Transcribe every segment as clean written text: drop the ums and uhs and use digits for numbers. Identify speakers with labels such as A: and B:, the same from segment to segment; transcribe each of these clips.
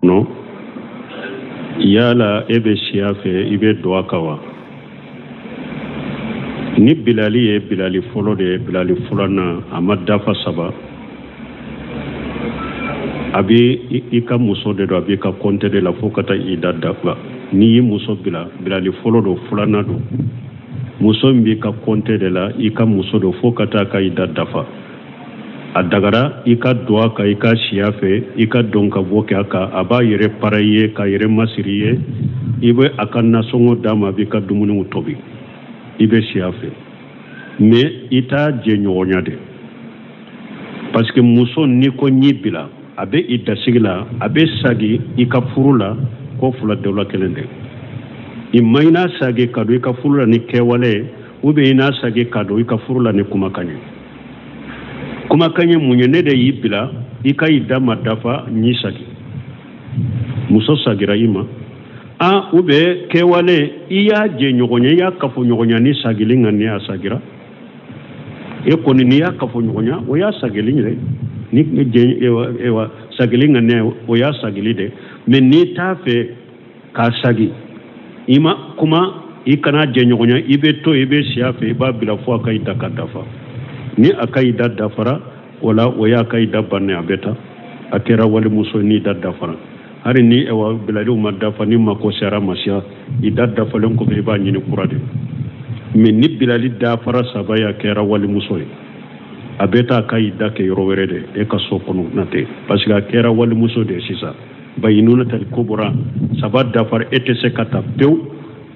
A: Kɔnɔ yala e bɛ si a fɛ, i bɛ don a kan wa? Ni bilali ye bilali fɔlɔ de ye, bilali filanan a ma dafa saba, a bɛ i ka muso de don, a b'i ka kɔnte de la fo ka taa i da dafa. N'i y'i muso bila, bilali fɔlɔ don, filanan don, muso min b'i ka kɔnte de la, i ka muso don fo ka taa ka i da dafa. A dagara i ka don a kan, i ka si a fɛ, i ka don ka bɔ kɛ a kan, a b'a yɛrɛ para i ye, k'a yɛrɛ masiri i ye, i bɛ a ka nasɔngɔ d'a ma, a b'i ka dumuniw tobi, i bɛ si a fɛ, mais i t'a jɛɲɔgɔnya de, parce que muso n'i ko n'i bila, a bɛ i dasigi la, a bɛ sagi i ka furu la, ko fila dɔ la kelen de. I ma i n'a sagi ka don i ka furu la ni kɛwale ye, ou bien i n'a sagi ka don i ka furu la ni kumakan ye. Kumakan ye mun ye? Ne de y'i bila, i ka i da ma dafa, n y'i sagi, muso sagira i ma. A ou bien kɛwale, i y'a jɛɲɔgɔnya, i y'a kafoɲɔgɔnya ni sagili ŋaniya, a sagira e kɔni. N'i y'a kafoɲɔgɔnya, o y'a sagili yɛrɛ ni jɛ, ewa, sagili ŋaniya, o y'a sagili de. Mais n'i t'a fɛ k'a sagi, i ma kuma, i kana jɛɲɔgɔnya, i bɛ to, i bɛ si a fɛ, i b'a bila fo a ka i da ka dafa. Ni a ka i da dafara, o la o y'a ka i da bannen, a bɛ taa, a kɛra walimuso. N'i da dafara, hali ni ewa bilaliw ma dafa, ni mako sera ma siya, i da dafalen kɔfɛ, i b'a ɲini kura de. Mais ni bilali dafara saba ye, a kɛra walimuso ye, a bɛ taa ka i da kɛ yɔrɔ wɛrɛ de, e ka so kɔnɔ na tɛ, parce que a kɛra walimuso de ye sisan. Bayinuna tal kubra saba dafara, e tɛ se ka taa pewu,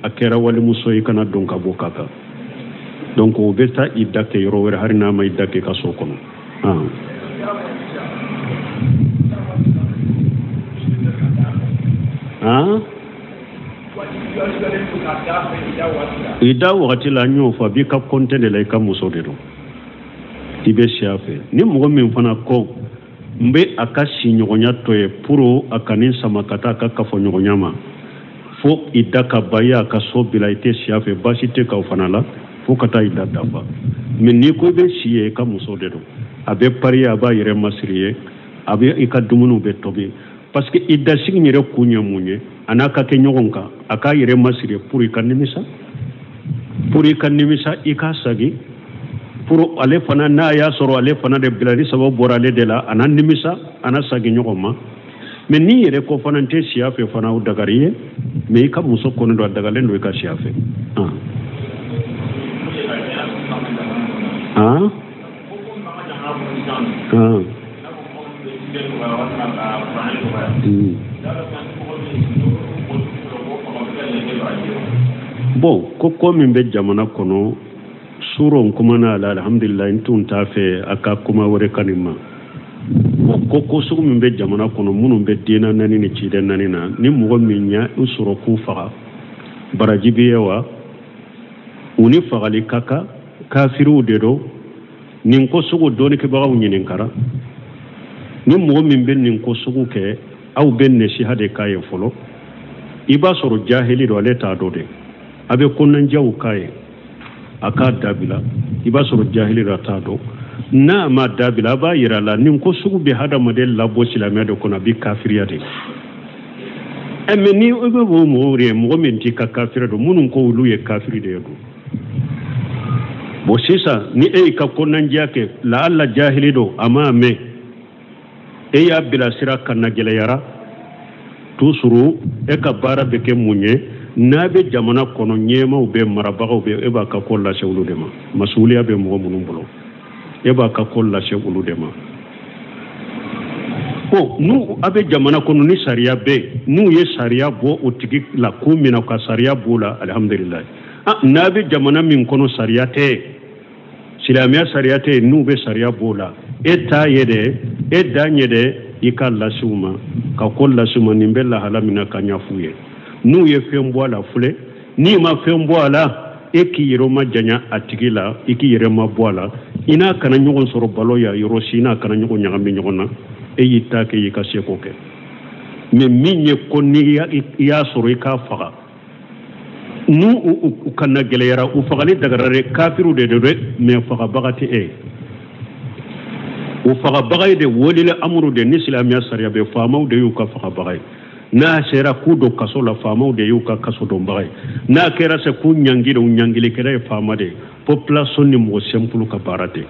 A: a kɛra walimuso ye, i kana don ka bɔ ka kan. Donc o bɛ taa i da kɛ yɔrɔ wɛrɛ, hali n'a ma i da kɛ ka so kɔnɔ. Han, i da wagati la, n y'o fɔ, a b'i ka kɔnte de la, i ka muso de don, i bɛ si a fɛ. Ni mɔgɔ min fana ko n bɛ a ka siɲɔgɔnya to ye pour a ka nin sama ka taa a ka kafoɲɔgɔnya ma fo i da ka ba, i y'a ka so bila, i tɛ si a fɛ, baasi tɛ k'aw fana la fo ka taa i da dafa. Mais n'i ko i bɛ si ye, i ka muso de don, a bɛ parier, a b'a yɛrɛ masiri ye, a bɛ i ka dumuniw bɛ tobi, parce que i dasigi yɛrɛ kun ye mun ye? A n'a ka kɛ ɲɔgɔn kan, a k'a yɛrɛ masiri pour i ka nimisa, pour i ka nimisa, i k'a sagi, pour ale fana n'a y'a sɔrɔ ale fana de bilali sababu bɔra ale de la, a n'a nimisa, a n'a sagi ɲɔgɔn ma. Mais n'i yɛrɛ ko fana n tɛ si a fɛ fana, o dagari ye, mais i ka muso kɔni don, a dagalen don i ka si a fɛ. Han han. Bon, ko ko min bɛ jamana kɔnɔ suro, n kumana a la, alhamdulilayi, n tun t'a fɛ a ka kuma wɛrɛ ka nin ma. Bon, ko ko sugu min bɛ jamana kɔnɔ, minnu bɛ denna naani ni ciden naani na, ni mɔgɔ min y'a u sɔrɔ k'u faga, baraji bɛ ye wa? U ni fagali ka kan, kafiriw de don. Nin ko sugu dɔnnikɛbagaw ɲininkara, ni mɔgɔ min bɛ nin ko sugu kɛ, aw bɛ nasiha de k'a ye fɔlɔ. I b'a sɔrɔ jahili don, ale t'a dɔn de, a bɛ kɔnɔnjaw k'a ye, a k'a dabila. I b'a sɔrɔ jahili don, a t'a dɔn. N'a ma dabila, a b'a yira a la nin ko sugu bɛ hadamaden labɔ silamɛya de kɔnɔ, a bɛ kafiriya de. Ɛ, mais ni i bɛ o mɔgɔw de ye, mɔgɔ min t'i ka kafiri don, minnu ko olu ye kafiri de ye don. Bon, sisan ni e y'i ka kɔnɔnajɛya kɛ, laala jahili don, a m'a mɛn, e y'a bilasira ka na gɛlɛyara toujours. E ka baara bɛ kɛ mun ye? N'a bɛ jamana kɔnɔ, ɲɛmaw bɛ, marabagaw bɛ, e b'a ka ko lase olu de ma. Masuliya bɛ mɔgɔ minnu bolo, e b'a ka ko lase olu de ma. Bon, n'u a bɛ jamana kɔnɔ ni sariya bɛ yen, n'u ye sariya bɔ o tigi la ko min na, ka sariya b'o la, alihamudulilayi. Ah, n'a bɛ jamana min kɔnɔ sariya tɛ yen, silamɛya sariya tɛ yen, n'u bɛ sariya b'o la, e t'a ye dɛ, e dan ye dɛ, i ka lase u ma, ka ko lase u ma, nin bɛ lahala min na, ka ɲɛf'u ye. N'u ye fɛn bɔ a la, filɛ, n'i ma fɛn bɔ a la, e k'i yɛrɛ ma janya a tigi la, i k'i yɛrɛ ma bɔ a la, i n'a kana ɲɔgɔn sɔrɔ balo ya yɔrɔ si, i n'a kana ɲɔgɔn ɲagami ɲɔgɔn na, e y'i ta kɛ, y'i ka seko kɛ. Mais min ye ko n'i y'a sɔrɔ i k'a faga, n'u u kana gɛlɛyara, u fagali dagara dɛ, kafiriw de don dɛ, mais fagabaga tɛ e ye. O fagabaga ye de walil amuru de ni silamɛya sariya bɛ faamaw de y'u ka fagabaga ye. N'a sera k'u don kaso la, faamaw de y'u ka kaso donbaga ye. N'a kɛra se k'u ɲangi de, u ɲangilikɛla ye faama de ye. Population ni mɔgɔ simple ka baara tɛ.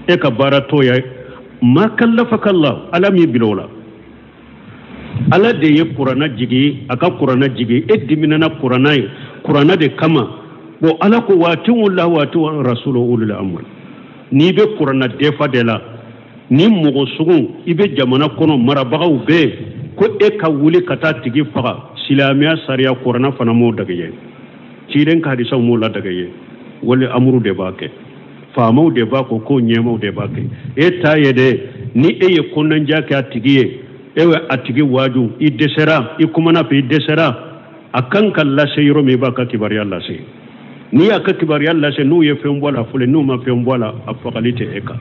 A: E ka baara t'o ye. Ma kallafaka Allah, Ala m'i bila o la. Ala de ye kuranna jigi, a ka kuranna jigi, e diminana kuranna ye, kuranna de kama. Bon, Ala ko wa atiwu la wa atiwu rasulu ulul amri. N'i bɛ kuranna defa de la, ni mɔgɔ sugu i bɛ jamana kɔnɔ, marabagaw bɛ yen ko e ka wuli ka taa tigi faga, silamɛya sariya kuranna fana m'o dage ye, ciden ka hadisaw m'o ladage ye. Wali amuru de b'a kɛ, faamaw de b'a ko, ko ɲɛmaw de b'a kɛ. E ta ye de, ni e ye kɔnɔnja kɛ a tigi ye, e bɛ a tigi waaju, i dɛsɛra, i kumana fɛ, i dɛsɛra, a kan ka lase yɔrɔ min, i b'a ka kibaruya lase. N'i y'a ka kibaruya lase, n'u ye fɛn bɔ a la fɔlɔ, n'u ma fɛn bɔ a la, a fagali tɛ e kan.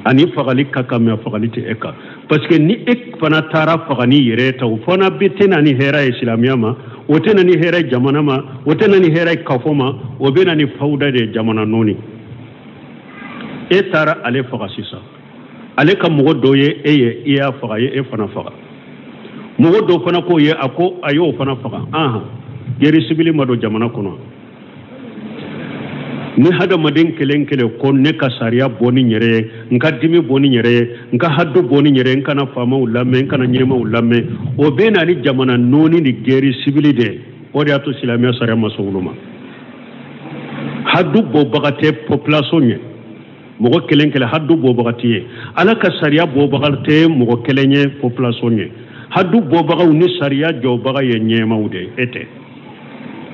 A: Ani fagali ka kan, mɛ a fagali tɛ e kan, parce que ni e fana taara faga ni yɛrɛ ta, o fana bɛ tɛ na ni hɛrɛ ye silamɛya ma, o tɛ na ni hɛrɛ ye jamana ma, o tɛ na ni hɛrɛ ye kafo ma, o bɛ na ni fawuda de ye jamana nɔɔni. E taara ale faga sisan, ale ka mɔgɔ dɔ ye e ye, i y'a faga, ye e fana faga. Mɔgɔ dɔ fana k'o ye, a ko a y'o fana faga. Anhan, guerre civile ma don jamana kɔnɔ. Ni hadamaden kelen kelen ko ne ka sariya bɔ ni yɛrɛ ye, n ka dimi bɔ ni yɛrɛ ye, n ka hadu bɔ ni yɛrɛ ye, n kana faamaw lamɛn, n kana ɲɛmaw lamɛn, o bɛ na ni jamana nɔɔni ni guerre civile de ye. O de y'a to silamɛya sariya ma sɔn olu ma. Hadu bɔbaga tɛ population ye, mɔgɔ kelen kelen hadu bɔbaga tɛ ye. Ala ka sariya bɔbaga tɛ mɔgɔ kelen ye population ye. Hadu bɔbagaw ni sariya jɔbaga ye ɲɛmaw de ye, e tɛ.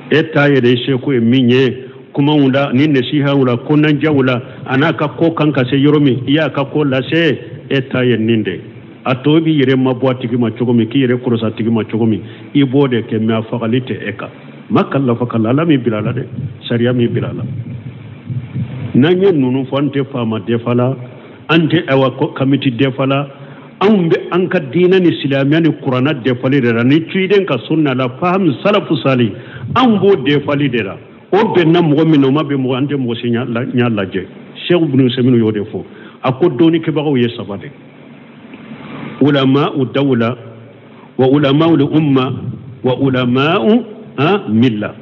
A: E ta yɛrɛ ye seko ye min ye kumaw la ni nasihaw la, kɔnɔnjaw la, a n'a ka ko kan ka se yɔrɔ min, i y'a ka ko lase, e ta ye nin de. A tɔ b'i yɛrɛ mabɔ a tigi ma cogo min, k'i yɛrɛ kɔlɔsi a tigi ma cogo min, i b'o de kɛ, mɛ a fagali tɛ e kan. Ma kallafaka Allah, Ala m'i bila a la dɛ, sariya m'i bila a la. N'an ye ninnu fɔ, an tɛ faama defa la, an tɛ awa kamiti defa la, anw bɛ an ka diinɛ ni silamɛya ni kuranna defali de la, ni ciden ka sunna la faham salafu sali, anw b'o defali de la. O bɛnna mɔgɔ min na, o ma bɛn mɔgɔ, an tɛ mɔgɔ si ɲa lajɛ. Cheikh Ibn Usaymin y'o de fɔ, a ko dɔnnikɛbagaw ye saba de: ulama u dawla wa ulama ul umma wa ulama milla.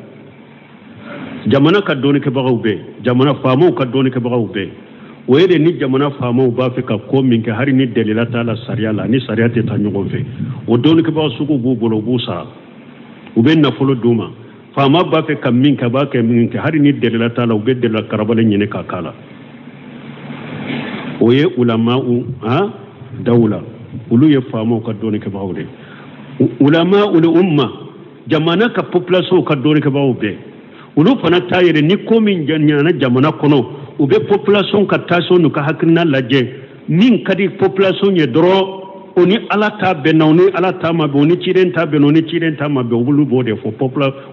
A: Jamana ka dɔnnikɛbagaw bɛ yen, jamana faamaw ka dɔnnikɛbagaw bɛ yen. O ye de ni jamana faamaw b'a fɛ ka ko min kɛ, hali ni dalila t'a la sariya la, ni sariya tɛ taa ɲɔgɔn fɛ, o dɔnnikɛbaga sugu b'u bolo, u b'u sara, u bɛ nafolo d'u ma. Faama b'a fɛ ka min kɛ, a b'a kɛ min kɛ, hali ni dalila t'a la, u bɛ dalila karabalen ɲini k'a k'a la. O ye ulama u dawula, olu ye faamaw ka dɔnnikɛbagaw de ye. Ulama ul umma, jamana ka population ka dɔnnikɛbagaw bɛɛ, olu fana ta yɛrɛ ni ko min ɲana jamana kɔnɔ, u bɛ population ka taasɔn n'u ka hakilina lajɛ. Min ka di population ye dɔrɔn, o ni Ala ta bɛnna, o ni Ala ta ma bɛn, o ni ciden ta bɛnna, o ni ciden ta ma bɛn, olu b'o de fɔ.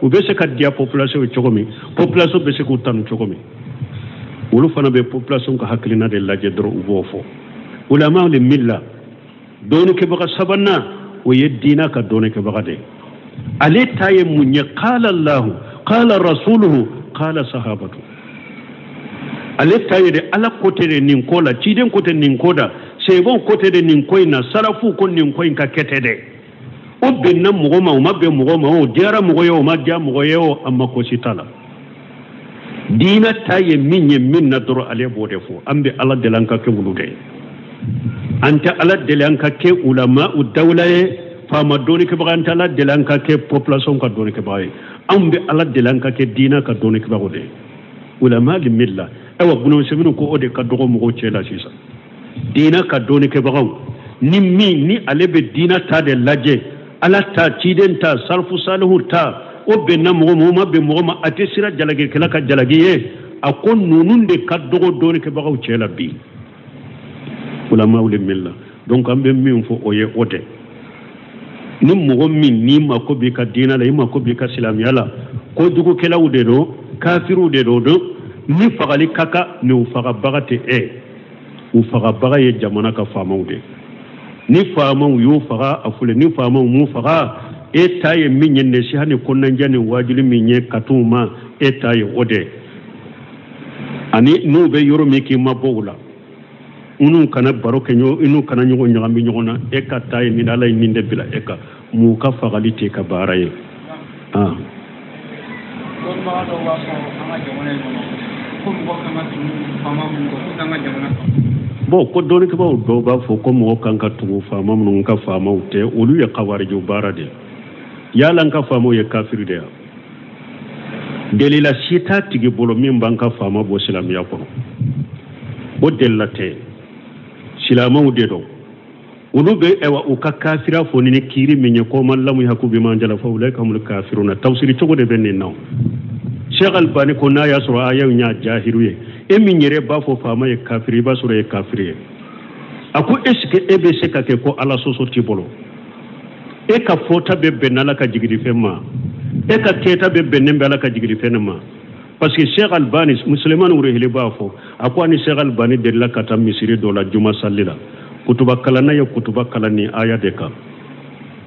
A: U bɛ se ka diya population ye cogo min, population bɛ se k'u tanu cogo min, olu fana bɛ population ka hakilina de lajɛ dɔrɔn, u b'o fɔ. Ulama le milla, dɔnnikɛbaga sabanan, o ye diina ka dɔnnikɛbaga de ye. Ale ta ye mun ye? Qala Allahu, qala rasuluhu, qala sahabatu. Ale ta ye de Ala ko tɛ de nin ko la, ciden ko tɛ nin ko da, sɛbɛnw ko tɛ de nin ko in na, salafu ko nin ko in ka kɛ tɛ dɛ. O bɛnna mɔgɔ ma, o ma bɛn mɔgɔ ma, o diyara mɔgɔ ye, o ma diya mɔgɔ ye, o a ma ko si t'a la. Diina ta ye min ye min na dɔrɔn, ale b'o de fɔ. An bɛ Ala deli an ka kɛ olu de ye. An tɛ Ala deli an ka kɛ ulama u dawula ye, faama dɔnnikɛbaga, an tɛ Ala deli an ka kɛ population ka dɔnnikɛbaga ye. Anw bɛ Ala deli an ka kɛ diina ka dɔnnikɛbagaw de ye, ulama li milla. Ayiwa, Ibn Usaymin ko o de ka dɔgɔ mɔgɔw cɛ la sisan. Diina ka dɔnnikɛbagaw ni min ni ale bɛ diina ta de lajɛ, Ala ta, ciden ta, salafu salihu ta, o bɛnna mɔgɔ ma, o ma bɛn mɔgɔ ma, a tɛ sira jalakikɛla ka jalaki ye. A ko ninnu de ka dɔgɔ dɔnnikɛbagaw cɛ la bi, ulama li milla. Donc an bɛ min fɔ, o ye o de ni mɔgɔ min n'i mako b'i ka diina la, i mako b'i ka silamɛya la, kojugukɛlaw de don, kafiriw de don, ni fagali ka kan, ni u fagabaga tɛ e, u fagabaga ye jamana ka faamaw de. Ni faamaw y'u faga, a fule. Ni faamaw m'u faga, e ta ye min ye, nasiha ni kɔnɔnajɛ ni wajuli min ye ka t'u ma, e ta ye o de. Ani n'u bɛ yɔrɔ min, k'i ma bɔ u la. I n'u kana baro kɛ ɲɔgɔn, i n'u kana ɲɔgɔn ɲagami ɲɔgɔn na. E ka taa yen ni Ala ye nin de bila e kan, mun ka fagali tɛ ka baara ye.
B: Dɔnnibaga dɔw b'a fɔ an ka jamana in kɔnɔ ko mɔgɔ kan ka tugu faama minnu kɔ, k'u t'an ka jamana kanu.
A: Bon, ko dɔnnikɛbaaw dɔw b'a fɔ ko mɔgɔ kan ka tugu faama minnu ka faamaw tɛ, olu ye kawarijiw baara de ye. Yala an ka faamaw ye kafiri de ye? Delila si t'a tigi bolo min b'an ka faama bɔ silamɛya kɔnɔ, o delila tɛ. Silamɛw de don, olu bɛ ɛwa u ka kafira fɔ ni kiiri min ye, ko man lamu yahkum bima anzala fa ulaika humul kafiruna. Tafsiri cogo de bɛ nin na. Cheikh Albani ko n'a y'a sɔrɔ aya in y'a jahiru ye, e min yɛrɛ b'a fɔ faama ye kafiri, i b'a sɔrɔ e ye kafiri ye. A ko est ce que e bɛ se ka kɛ ko Ala sɔsɔ t'i bolo? E ka fɔta bɛ bɛn n'Ala ka jigilifɛn ma, e ka kɛta bɛ bɛnnen bɛ Ala ka jigilifɛn ma. Parce que Cheikh Albani, Sulemani Wurehili b'a fɔ, a ko ani Cheikh Albani delila ka taa misiri dɔ la juma sali la, kutuba kalanna ye kutuba kalan ni aya de kan,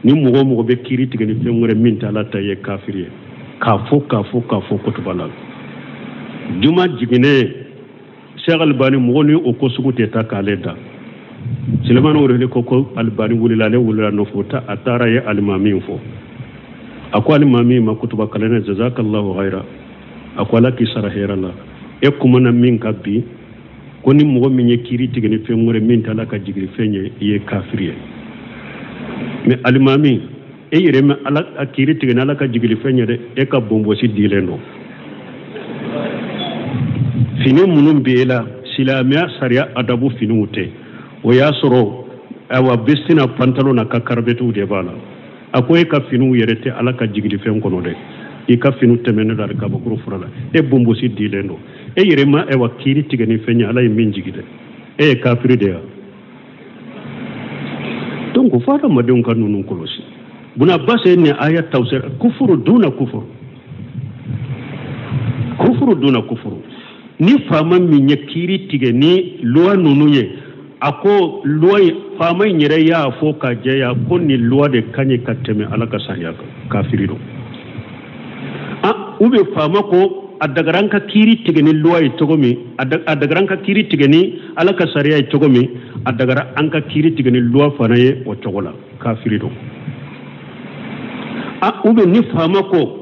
A: ni mɔgɔ o mɔgɔ bɛ kiiri tigɛ ni fɛn wɛrɛ min tɛ Ala ta ye, kafiri ye. K'a fɔ, k'a fɔ, k'a fɔ kutuba la. Juma jiginnen, Cheikh Albani mɔgɔ ni o ko sugu tɛ taa k'ale da. Sulemani Wurehili ko ko Albani wulila, ale wulila nɔfɛ, a taara ye alimami fɔ. A ko alimami ma, kutuba kalanna, jazakallahu khaira, a ko Ala k'i sara hɛrɛ la, e kumana min kan bi, ko ni mɔgɔ min ye kiiri tigɛ ni fɛn wɛrɛ min tɛ Ala ka jigin fɛn ye, i ye kafiri ye. Mais alimami, e yɛrɛ ma Ala a kiiri tigɛ ni Ala ka jigin fɛn ye dɛ, e ka bonbosi dilen don. Fini minnu bɛ e la, silamɛya sariya adabu finiw tɛ. O y'a sɔrɔ awa veste na pantalon na ka karabɛtiw de b'a la. A ko e ka finiw yɛrɛ tɛ Ala ka jigili fɛn kɔnɔ dɛ, i ka finiw tɛmɛnen don alikabakuru fura la, e bonbosi dilen don. E yɛrɛ ma ayiwa kiiri tigɛ ni fɛn ye Ala ye min jigi dɛ, e ye kafiri de ya. Donc fo adamadenw ka ninnu kɔlɔsi. Buna Abbas ye nin aya tafsir, kufuru duna kufuru, kufuru duna kufuru. Ni faama min ye kiiri tigɛ ni loi ninnu ye, a ko loi in, faama in yɛrɛ y'a fɔ ka jɛya ko nin loi de ka ɲi ka tɛmɛ Ala ka sariya kan, kafiri don. Ou bien faama ko a dagara an ka kiiri tigɛ ni loi ye cogo min, a dagara an ka kiiri tigɛ ni Ala ka sariya ye cogo min, a dagara an ka kiiri tigɛ ni loi fana ye o cogo la, kafiri don. Ou bien ni faama ko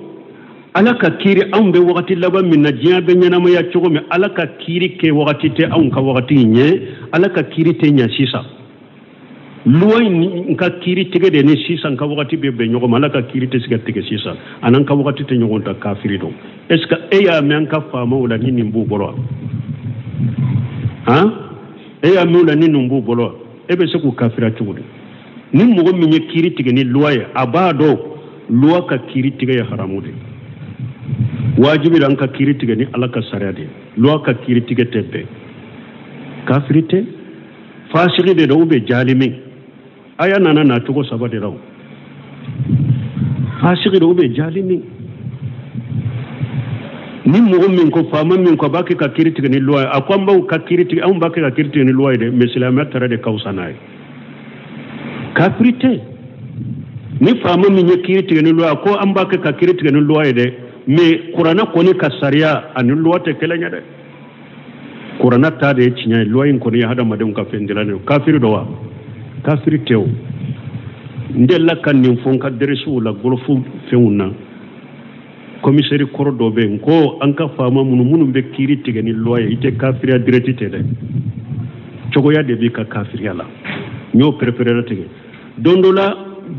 A: Ala ka kiiri, anw bɛ wagati laban min na, diɲɛ bɛ ɲɛnamaya cogo min, Ala ka kiiri kɛ wagati tɛ anw ka wagati in ye, Ala ka kiiri tɛ ɲɛ sisan. Loi in ka kiiri tigɛ de ni sisan ka wagati bɛ bɛn ɲɔgɔn ma, Ala ka kiiri tɛ se ka tigɛ sisan, a n'an ka wagati tɛ ɲɔgɔn ta, kafiri don. Est ce que e y'a mɛn an ka faamaw la ni nin b'u bolo wa? Han? E y'a mɛn u la ni nin b'u bolo wa? E bɛ se k'u kafira cogo di? Ni mɔgɔ min ye kiiri tigɛ ni loi ye, a b'a dɔn loi ka kiiri tigɛ ye haramu de ye. Wajibi la an ka kiiri tigɛ ni Ala ka sariya de ye, loi ka kiiri tigɛ tɛ bɛn. Kafiri tɛ, fasigi de don ou bien jalimi. Aya nana na cogo saba de la o. Fasigi de ou bien jalimi. Ni mɔgɔ min ko, faama min ko a b'a kɛ ka kiiri tigɛ ni loi ye, a ko an b'aw ka kiiri tigɛ, anw b'a kɛ ka kiiri tigɛ ni loi ye dɛ, mais silamɛya tara de ka fisa n'a ye. Kafiri tɛ. Ni faama min ye kiiri tigɛ ni loi ye, a ko an b'a kɛ ka kiiri tigɛ ni loi ye dɛ, mais kuranɛ kɔni ka sariya ani loi tɛ kelen ye dɛ. Kuranɛ ta de ye tiɲɛ ye, loi in kɔni ye hadamadenw ka fɛn dilannen ye. Kafiri don wa? Kafiri tɛ o. N delila ka nin fɔ n ka deresiw la, golofu fɛnw na. Commissaire kɔrɔ dɔ bɛ yen ko an ka faama minnu bɛ kiiri tigɛ ni loi ye, i tɛ kafiriya direct tɛ dɛ, cogoya de b'i ka kafiriya la. N y'o préféré tigɛ. Don dɔ la,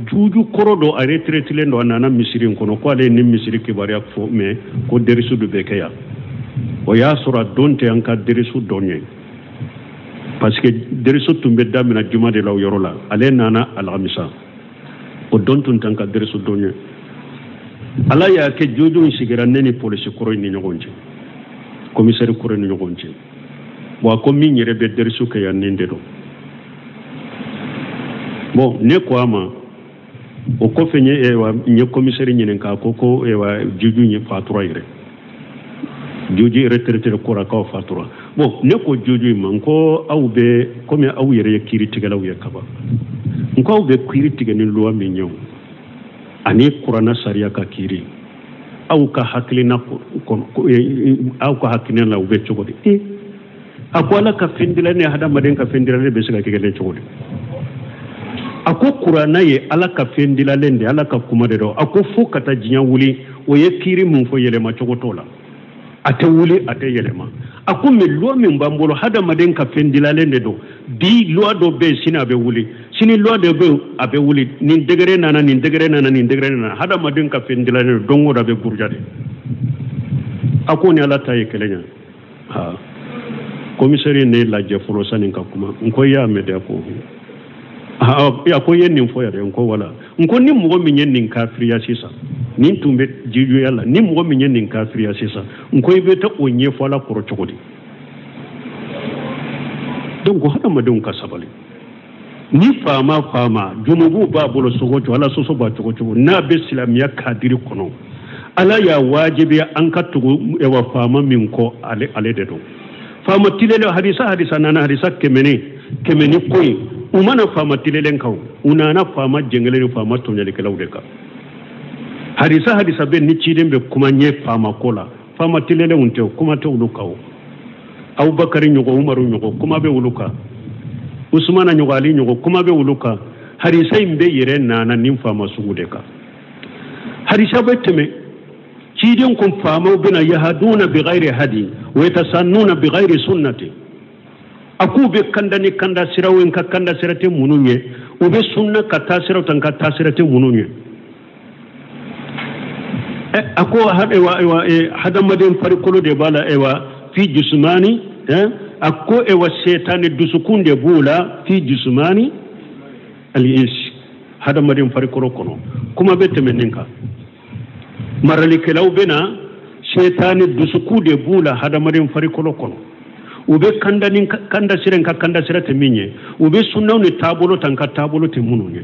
A: juju kɔrɔ dɔ a retraitilen don, a nana misiri in kɔnɔ ko ale ye ni misiri kibaruya fɔ, mais ko derisu dɔ bɛ kɛ yan. O y'a sɔrɔ a don tɛ an ka derisu dɔn ye, parce que derisu tun bɛ daminɛ juma de la o yɔrɔ la, ale nana alamisa, o don tun tɛ an ka derisu dɔn ye. Ala y'a kɛ jojo in sigira ne ni polisi kɔrɔ in ni ɲɔgɔn cɛ, commissaire kɔrɔ in ni ɲɔgɔn cɛ. Bon, a ko min yɛrɛ bɛ derisu kɛ yan, nin de don. Bon, ne ko a ma, o kɔfɛ n ye commissaire ɲininka, a ko ko juju in fatura yɛrɛ, juju retraité kɔrɔ k'aw fatura. Bon, ne ko juju in ma, n ko aw bɛ komi aw yɛrɛ ye kiiritigɛlaw ye kaban, n ko aw bɛ kiiri tigɛ ni loi min ye o, ani kuranɛ sariya ka kiiri, aw ka hakilina kɔnɔ, aw ka hakilina la u bɛ cogo di? A ko Ala ka fɛn dilalen ni hadamaden ka fɛn dilalen bɛ se ka kɛ kelen cogo di? A ko kuranna ye Ala ka fɛn dilalen de, Ala ka kuma de don. A ko fo ka taa diɲɛ wuli, o ye kiiri mun fɔ, yɛlɛma cogo t'o la, a tɛ wuli, a tɛ yɛlɛma. A ko mais loi min b'an bolo, hadamaden ka fɛn dilalen de don. Bi loi dɔ bɛ yen, sini a bɛ wuli, sini loi dɔ bɛ yen, a bɛ wuli, nin degré nana, nin degré nana, nin degré nana. Hadamaden ka fɛn dilalen don, don o don a bɛ buruja de. A ko ni Ala ta ye kelen ye. Ha, commissaire ye ne lajɛ fɔlɔ sani ka kuma. N ko i y'a mɛn dɛ? Ko a ko i ye nin fɔ yɛrɛ. N ko wala. N ko ni mɔgɔ min ye nin kafiriya sisan, nin tun bɛ jijuya la, ni mɔgɔ min ye nin kafiriya sisan, n ko i bɛ taa o ɲɛfɔ Ala kɔrɔ cogo di? Donc hadamadenw ka sabali. Ni faama faama junubu b'a bolo sogo cogo, Ala sɔsɔ b'a cogo cogo, n'a bɛ silamɛya kadiri kɔnɔ, Ala y'a wajibiya an ka tugu ɛwa faama min kɔ, ale ale de don faama tilelen. Hadisa nana, hadisa kɛmɛ ni ko ye, u mana faama tilelen kan, u nana faama jɛngɛlen ni faama tɔɲɔlikɛlaw de kan. Hadisa bɛ ni ciden bɛ kuma ɲɛ faama ko la, faama tilelenw tɛ, kuma tɛ olu kan. O Abubakari ɲɔgɔn, Umaru ɲɔgɔn, kuma bɛ olu kan. Usumana ɲɔgɔn, Ali ɲɔgɔn, kuma bɛ olu kan. Hadisa in bɛ yɛrɛ nana nin faama sugu de kan. Hadisa bɛ tɛmɛ, ciden ko faamaw bɛna yahaduna bighairi hadi wa yatasannuna bighairi sunnati. A k'u bɛ kanda ni kanda siraw ye, ka kanda sira tɛ minnu ye, u bɛ sunna ka taa siraw ta, ka taa sira tɛ minnu ye. A ko ewa hadamaden farikolo de b'a la, ewa fi jusumani, a ko ewa setani dusukun de b'u la, fi jusumani al-ins, hadamaden farikolo kɔnɔ. Kuma bɛ tɛmɛ nin kan, maralikɛlaw bɛ na, setani dusukun de b'u la hadamaden farikolo kɔnɔ. U bɛ kanda ni kanda sira, ka kanda sira tɛ min ye, u bɛ sunnaw ni taabolo ta, ka taabolo tɛ minnu ye.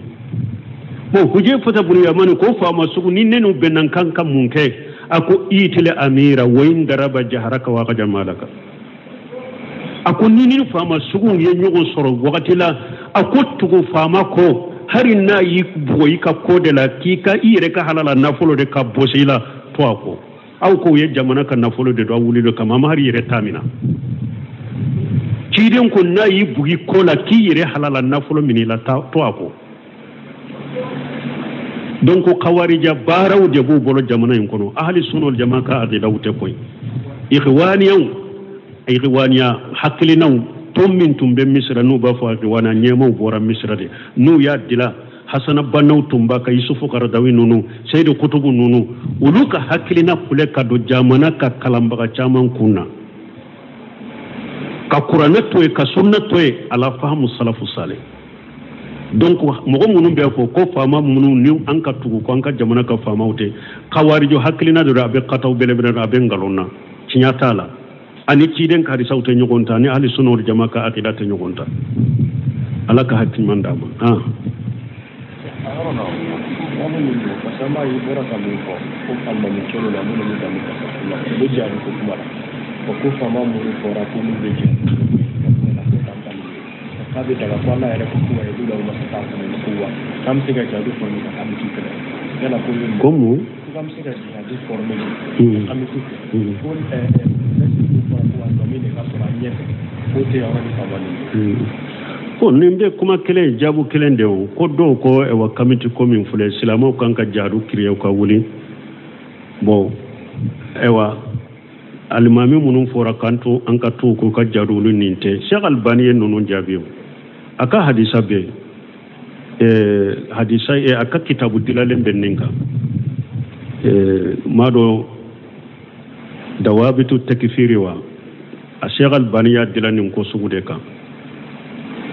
A: Bon, Hujefata bunu Yamani ko faama sugu ni nenu bɛnna kan ka mun kɛ? A ko itile amira wa in daraba jaharaka wa jamalaka. A ko ni ni faama sugu ye ɲɔgɔn sɔrɔ wagati la, a ko tugu faama ko, hari n'a y'i bugɔ i ka ko de la, k'i ka i yɛrɛ ka halala nafolo de ka bɔsi i la, to a kɔ. Aw ko ye jamana ka nafolo de don, aw wuli kama, a ma hari yɛrɛ ta mina. Ciden ko n'a y'i bugi ko la, k'i yɛrɛ halala nafolo minɛ i la, to a kɔ. Donc kawarija baaraw de b'u bolo jamana in kɔnɔ. Ahli sunna jama ka aqidaw tɛ koyi. Ikhwaniyaw, ikhwaniya hakilinaw, tɔn min tun bɛ Misira, n'u b'a fɔ ikhwaniya, ɲɛmaw bɔra Misira de, n'u y'a dila Hasana Bannaw tun b'a kan, Yusufu Karadawi ninnu, Seyidu Kutubu ninnu, olu ka hakilina filɛ ka don jamana ka kalanbaga caman kun na, ka kuranɛ to yen, ka sunna to yen, ala fahamu salafu salih. Donc mɔgɔ minnu bɛ fɔ ko faama minnu ni an ka tugu ko an ka jamana ka faamaw tɛ, kawarijo hakilina de don, a bɛ kataw belebele, a bɛ nkalon na, tiɲɛ t'a la. Ani ciden ka hadisaw tɛ ɲɔgɔn ta, ani ahli sunna wal jama ka akida tɛ ɲɔgɔn ta. Ala ka hakili ɲuman d'a ma.
C: A yɔrɔ la, mɔgɔ min don, parce que an b'a ye, i bɔra ka min fɔ ko alimami kɛlɛ la, minnu bɛ damu ka la, u bɛ jaabi ko kuma la, ko faama minnu fɔra ko n'u bɛ jɛ k'a bɛ daga, ko Ala yɛrɛ ko ko wa la ma se k'a fɔ ko wa k'an bɛ se ka jihadu former ka k'an bɛ t'u kɛlɛ yala ko
A: ko mun
C: ko k'an bɛ se ka jihadu former k'an bɛ t'u kɛlɛ, ko ɛɛ fɔra ko alimami de ka sɔrɔ an ɲɛfɛ, k'o tɛ yɔrɔ ni faama ni.
A: Ko nin bɛ kuma kelen jaabu kelen de o. Ko dɔw ko ɛwa kamiti ko min filɛ, silamɛw kan ka jihadu kiriya ka wuli. Bon, ɛwa alimami minnu fɔra k'an to an ka to k'u ka jihadu, olu nin tɛ. Sheikh Albani ye ninnu jaabi o, a ka hadisa bɛ yen, hadisa a ka kitabu dilalen bɛ nin kan, maa dɔ dawabitu takfiri wa, a Sheikh Albani y'a dila nin ko sugu de kan.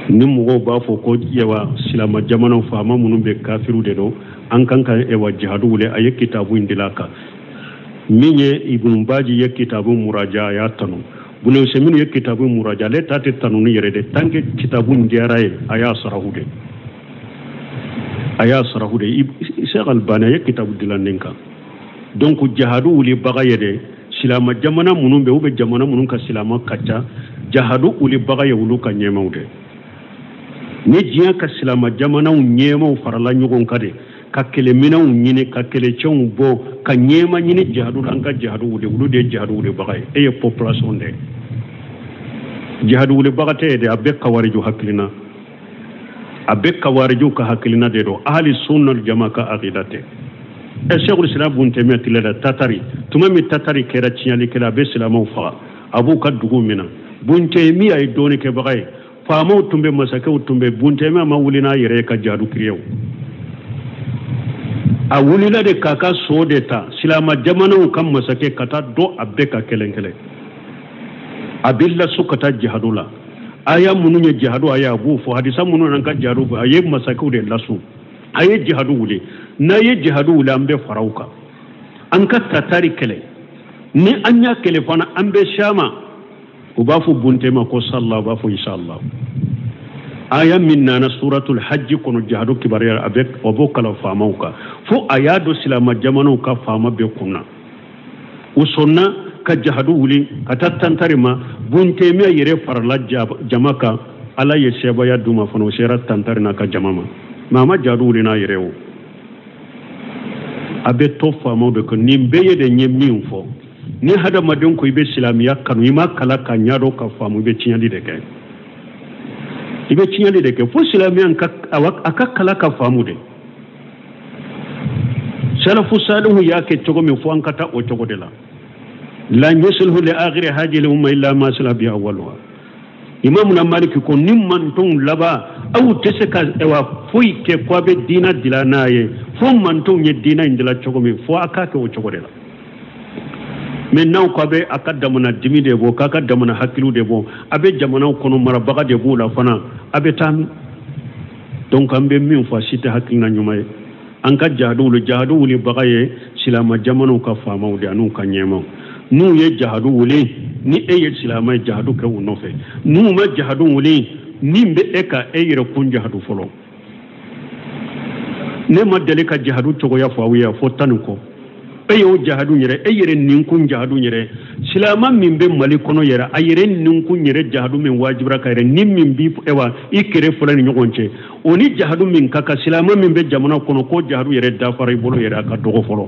A: Ni mɔgɔw b'a fɔ ko yawa silama jamanaw faama minnu bɛ kafiriw de don, an kan ka ewa jihadu wuli, a ye kitabu in dila kan. Min ye Ibn Baji ye kitabu muraja, a y'a tanu. Bunu Usaimin ye kitabu muraja, ale ta tɛ tanu ni yɛrɛ de, tant que kitabu in diyara ye, a y'a sarahu de, a y'a sarahu de. Sheikh Albani a ye kitabu dilan nin kan. Donc jihadu wulibaga ye de silama jamana minnu bɛ, u bɛ jamana minnu ka silama ka ca, jihadu wulibaga ye olu ka ɲɛmaw de. Ni diɲɛ ka silama jamanaw ɲɛmaw farala ɲɔgɔn kan de, ka kɛlɛminɛnw ɲini, ka kɛlɛcɛw bɔ, ka ɲɛma ɲini jihadu la, an ka jihadu wuli, olu de ye jihadu wulibaga ye. E ye population de ye. Jihadu wulibaga tɛ ye dɛ, a bɛ kawariju hakilina, a bɛ kawariju ka hakilina de don. Ahali sunna jama ka akida tɛ. Sɛkul Islam Bun Taymiya tile la, tatari tuma min tatari kɛra tiɲɛlikɛla, a bɛ silamɛw faga, a b'u ka dugu minɛ. Bun Taymiya ye dɔɔnikɛbaga ye, faamaw tun bɛ, masakɛw tun bɛ. Bun Taymiya ma wuli n'a yɛrɛ ye ka jihadu kiriye o, a wulila de k'a ka so de ta silama jamanaw ka masakɛ ka taa dɔ a bɛɛ ka kelen kelen, a bɛ lasu ka taa jihadu la. Aya minnu ye jihadu aya a b'o fɔ, hadisa minnu n'an ka jihadu, a ye masakɛw de lasu, a ye jihadu wuli. N'a ye jihadu wuli, an bɛ fara u kan, an ka tatari kɛlɛ. Ni an y'a kɛlɛ fana, an bɛ s'a ma. U b'a fɔ Bun Taymiya ko salla, u b'a fɔ inshallah. Aya min nana suratul hajj kɔnɔ jihadu kibaruya, a bɛ o b'o kalan faamaw kan, fo a y'a don silama jamanaw ka faama bɛɛ kunna. U sɔnna ka jihadu wuli ka taa tantari ma. Bun Taymiya yɛrɛ farala jama kan, Ala ye sebaaya d'u ma fana, o sera tantari n'a ka jama ma. Mais a ma jihadu wuli n'a yɛrɛ o, a bɛ to faamaw de kan. Nin bɛɛ ye de n ye min fɔ, ni hadamaden ko i bɛ silamɛya kanu, i ma kalan ka ɲɛdɔn ka faamu, i bɛ tiɲɛli de kɛ, i bɛ tiɲɛli de kɛ. Fo silamɛya ka a ka kalan ka faamu de. Salafu salihu y'a kɛ cogo min, fo an ka taa o cogo de la. Lan yuslihu li akhiri hadhihi al-umma illa ma salaha bi awwaliha. Imamuna Maliki ko ni mantonw laban, aw tɛ se ka ɛwa foyi kɛ ko a bɛ diina dila n'a ye, fo mantonw ye diina in dila cogo min, fo a k'a kɛ o cogo de la. Mais n'aw ko a bɛ a ka jamana dimi de bɔ, k'a ka jamana hakiliw de bɔ, a bɛ jamanaw kɔnɔ marabaga de b'o la fana, a bɛ taa min? Donc an bɛ min fɔ, a si tɛ hakilina ɲuman ye. An ka jahadu wuli, jahadu wulibaga ye silama jamanaw ka faamaw de an'u ka ɲɛmaw. N'u ye jahadu wuli, ni e ye silama ye, jahadu kɛ u nɔfɛ. N'u ma jahadu wuli, min bɛ e ka e yɛrɛ kun jahadu fɔlɔ. Ne ma deli ka jahadu cogoya fɔ aw ye fo 10 ni kɔ. E y'o jahadu yɛrɛ, e yɛrɛ ninkun jahadu yɛrɛ, silama min bɛ Mali kɔnɔ yɛrɛ, a yɛrɛ ninkun yɛrɛ jahadu min wajibira ka yɛrɛ, ni min bi ewa i kɛrɛ fɔlɔ ni ɲɔgɔn cɛ, o ni jahadu min ka kan silama min bɛ jamana kɔnɔ, ko jahadu yɛrɛ dafara i bolo yɛrɛ, a ka dɔgɔ fɔlɔ.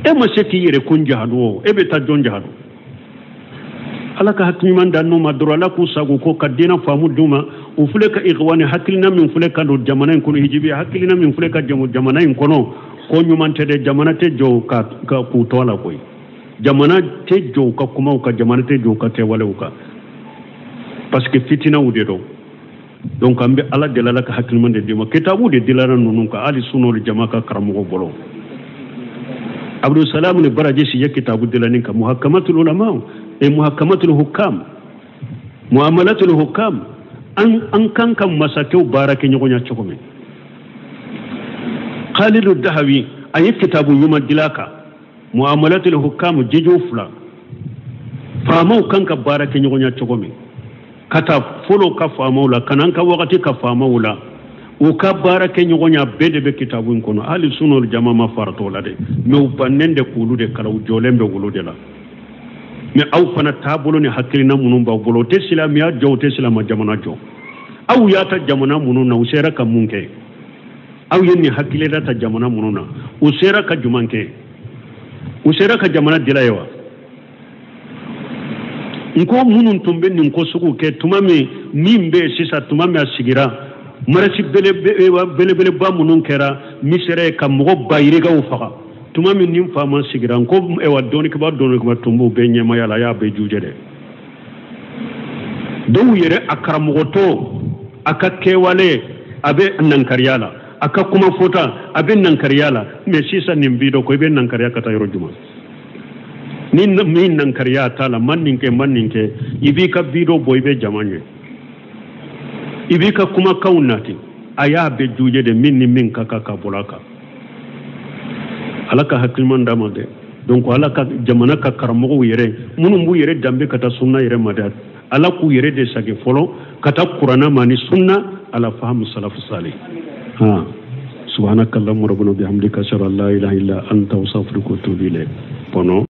A: E ma se k'i yɛrɛ kun jahadu o, e bɛ taa jɔn jahadu? Ala ka hakili ɲuman d'an n'u ma dɔrɔn, Ala k'u sago ko ka diinɛ faamu d'u ma. U filɛ ka ikhwani hakilina min filɛ ka don jamana in kɔnɔ, hijibi hakilina min filɛ ka jamana in kɔnɔ, ko ɲuman tɛ dɛ. Jamana tɛ jɔ ka k'u to a la koyi, jamana tɛ jɔ u ka kumaw kan, jamana tɛ jɔ u ka kɛwalew kan, parce que fitinaw de don. Donc an bɛ Ala deli, Ala ka hakili ɲuman de d'u ma. Kitabu de dilara ninnu kan, hali sunna jama ka karamɔgɔ bolo. Abdulsalam ni Baraji si ye kitabu dilani kan, muhakkamatul ulama e muhakkamatul hukam, muamalatul hukam, an kan ka masakɛw baara kɛ ɲɔgɔn ya cogo min. Khalidu Dahawi a ye kitabu ɲuman dila kan, muamalatul hukam jijo 2, faamaw kan ka baara kɛ ɲɔgɔn ya cogo min, ka taa fɔlɔ ka faamaw la, ka n'an ka wagati ka faamaw la, u ka baara kɛ ɲɔgɔn ya, bɛɛ de bɛ kitabu in kɔnɔ. Hali sunna jama ma faratɔ la dɛ, mais u bannen de k'olu de kalan, u jɔlen bɛ olu de la. Mais aw fana taabolo ni hakilina minnu b'aw bolo, o tɛ silamɛya jɔ, o tɛ silamɛ jamana jɔ. Aw y'a ta jamana minnu na, u sera ka mun kɛ? Aw ye nin hakilina ta jamana minnu na, u sera ka jumɛn kɛ? U sera ka jamana dila ye wa? N ko minnu tun bɛ nin ko sugu kɛ tuma min bɛ yen sisan, tuma min a sigira marasi belebeleba minnu kɛra Misɛrɛ ye ka mɔgɔ ba yirikaw faga, tuma min nin faama sigira, n ko ewa dɔnnikɛba tun b'u bɛɛ ɲɛmaya la, a y'a bɛɛ jujɛ dɛ. Dɔw yɛrɛ a karamɔgɔtɔ, a ka kɛwale a bɛ nankariya la, a ka kuma fɔta a bɛ nankariya la. Mais sisan nin bi dɔ ko i bɛ nankariya ka taa yɔrɔ jumɛn? Ni min nankariya t'a la, man nin kɛ, man nin kɛ, i b'i ka bi dɔ bɔ, i bɛ jama ɲɛ, i b'i ka kumakanw nati, a y'a bɛɛ jujɛ de, min ni min ka kan ka bɔ a kan. Ala ka hakiliman d'a ma dɛ. Donc Ala ka jamana ka karamɔgɔw yɛrɛ minnu b'u yɛrɛ danbe ka taa sunna yɛrɛ ma dɛ, Ala k'u yɛrɛ de sagi fɔlɔ ka taa kuranna ma ni sunna ala fahamu salafu salih. Ha subhanakallahumma rabbana bihamdika ashhadu an la ilaha illa anta astaghfiruka wa atubu ilayk. Kɔnɔ.